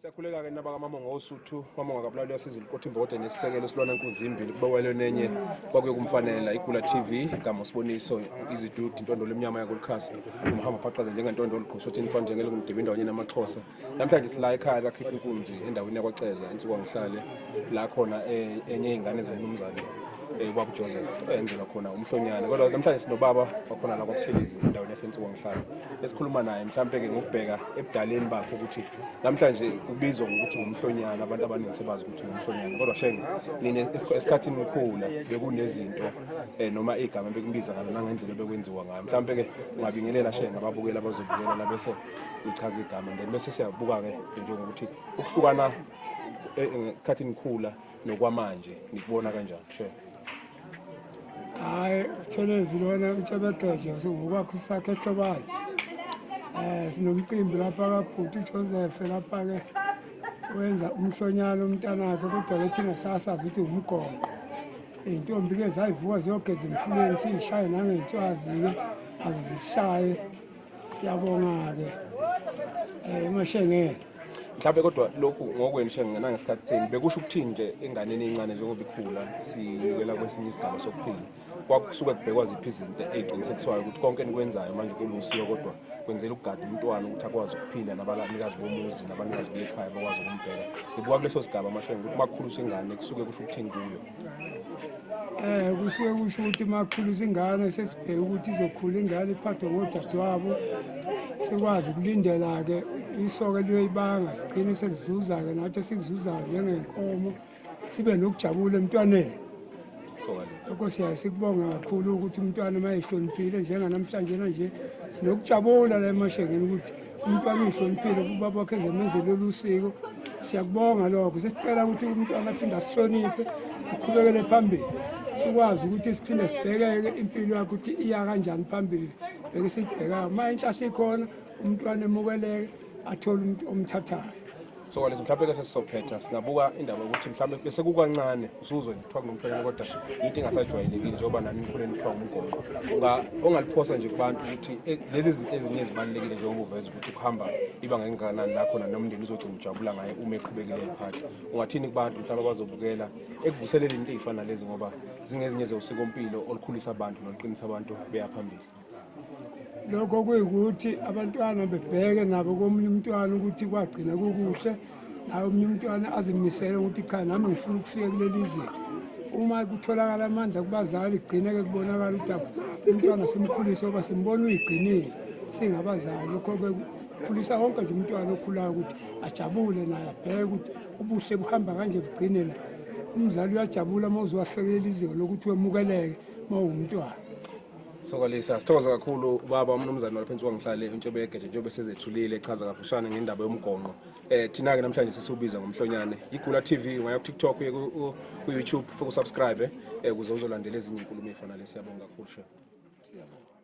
Siyakhuleka-ke naba kaMamongo woSuthu, Mamongo akabulali uyasiza ilikotha imbokode nesisekelo silwana nkunzi imbili kubawelwe nenye kwakuye kumfanela iGula TV gama usiboniso izidudi intondolo emnyama yakolukhasi umhamba phaqaze njengentondo oluqhusha othi nifana njengelingumdibi indawonye namaXhosa. Namhlanje sila ekhaya kakhipha inkunzi endaweni yakwaCeza insuku angihlale la khona enye iy'ngane zomnumzane ubaba uJoseph enzelwa khona umhlonyane kodwa namhlanje sinobaba wakhona la kwaButhelezi endaweni yasensuku angihlale esikhuluma naye mhlampe-ke ngokubheka ebudaleni bakhe ukuthi namhlanje kubizwa ngokuthi ngumhlonyana abantu abaningi sebazi ukuthi ngumhlonyana kodwa shenge nina esikhathini nikhula bekunezinto noma igama bekubiza ngalo nangendlela ebekwenziwa ngayo mhlampe-ke ungabingelela shenge ababukeli abazobukela la bese uchaza igama then bese siyabuka-ke njengokuthi ukuhlukana ngesikhathi nikhula nokwamanje nikubona kanjani shenge. Hayi uThelezi lona uNtshebegeje ngokwakhe usakhe ehlobane. Sinomcimbi lapha kaBhuti uJoseph lapha ke wenza umhlonyana umntanakhe kodwa ke thina sasazi ukuthi umgonqo. Iy'ntombi ke zayivuka ziyogeza emfuleni siyishaye nangey'nswazi-ke nazo zisishaye. Siyabonga-ke emashengeni. Mhlawumbe kodwa lokhu ngokwenu shenge nangesikhathi senu bekusho ukuthini nje enganeni encane njengoba ikhula sinyukela kwesinye isigaba sokuphila kwakusuke kubhekwa ziphi izinto ey'qinisekiswayo ukuthi konke enikwenzayo manje kulusiyo kodwa kwenzela ukugada umntwana ukuthi akwazi ukuphila nabanikazi bomuzi nabanikazi bekhaya bakwazi ukumbheka ngibuka kuleso sigaba amashenge ukuthi uma kukhuliswa ingane kusuke kusho ukuthini kuyo. Kusuke kusho ukuthi uma kukhulisa ingane sesibheke ukuthi izokhula ingane iphathwe ngodadewabo sikwazi ukulindela-ke isoke liyoyibanga sigcine sesizuza-ke nathi esikuzuzayo njengenkomo sibe nokujabula emntwaneni. Lokho siyaye sikubonga kakhulu ukuthi umntwana uma ehloniphile njenganamhlanje nje sinokujabula la emashengeni ukuthi umntwana uyihloniphile ubaba wakhe ezemenze lolu siko. Siyakubonga lokho, sesicela ukuthi umntwana aphinde asihloniphe uqhubekele phambili sikwazi ukuthi siphinde sibhekeke impilo yakhe ukuthi iya kanjani phambili bheke siyibhekayo uma inhlahla ikhona umntwana emukeleke athole umuntu omthathayo. So kwaleso mhlawumbe ke sesizophetha singabuka indaba yokuthi mhlawumbe bese kukancane usuzwe nje kuthiwa kunomhlonyane kodwa yinto engasajwayelekile njengoba nani nikhule nithiwa umgonqo ongaliphosa nje kubantu ukuthi lezi zinto ezinye ezibalulekile njengoba uveza ukuthi ukuhamba ibanga engakanani la khona nomndeni uzogcina ujabula ngaye uma eqhubekile ephatha ungathini kubantu mhlawumbe abazobukela ekuvuseleleni into ey'fana nalezi ngoba zingezinye zosikompilo olukhulisa abantu noluqinisa abantu beya phambili. Lokho kuyikuthi abantwana bebheke nabo komunye umntwana ukuthi kwagcina kukuhle naye omunye umntwana azimisele ukuthi cha nami ngifuna ukufika kuleli zinga. Uma kutholakala amandla kubazali kugcine-ke kubonakala ukuthi umntwana simkhulise ngoba simbona uyigcinile singabazali. Lokho-ke kukhulisa wonke nje umntwana okhulayo ukuthi ajabule naye abheke ukuthi ubuhle buhamba kanje bugcine la. Umzali uyajabula uma uzowafelela izinga lokuthi wemukeleke uma uwumntwana. Sokalisa, sithokoza kakhulu ubaba umnumzane walapha ensuka ngihlale uNtshebege nje njengoba sezethulile echaza kafushane ngendaba yomgonqo. Thina ke namhlanje sesiwubiza ngomhlonyane. Igula TV ungaya ku TikTok uye ku YouTube ufike usubscribe ukuze uzolandela ezinye inkulumo ezifana le. Siyabonga kakhulu she. Siyabonga.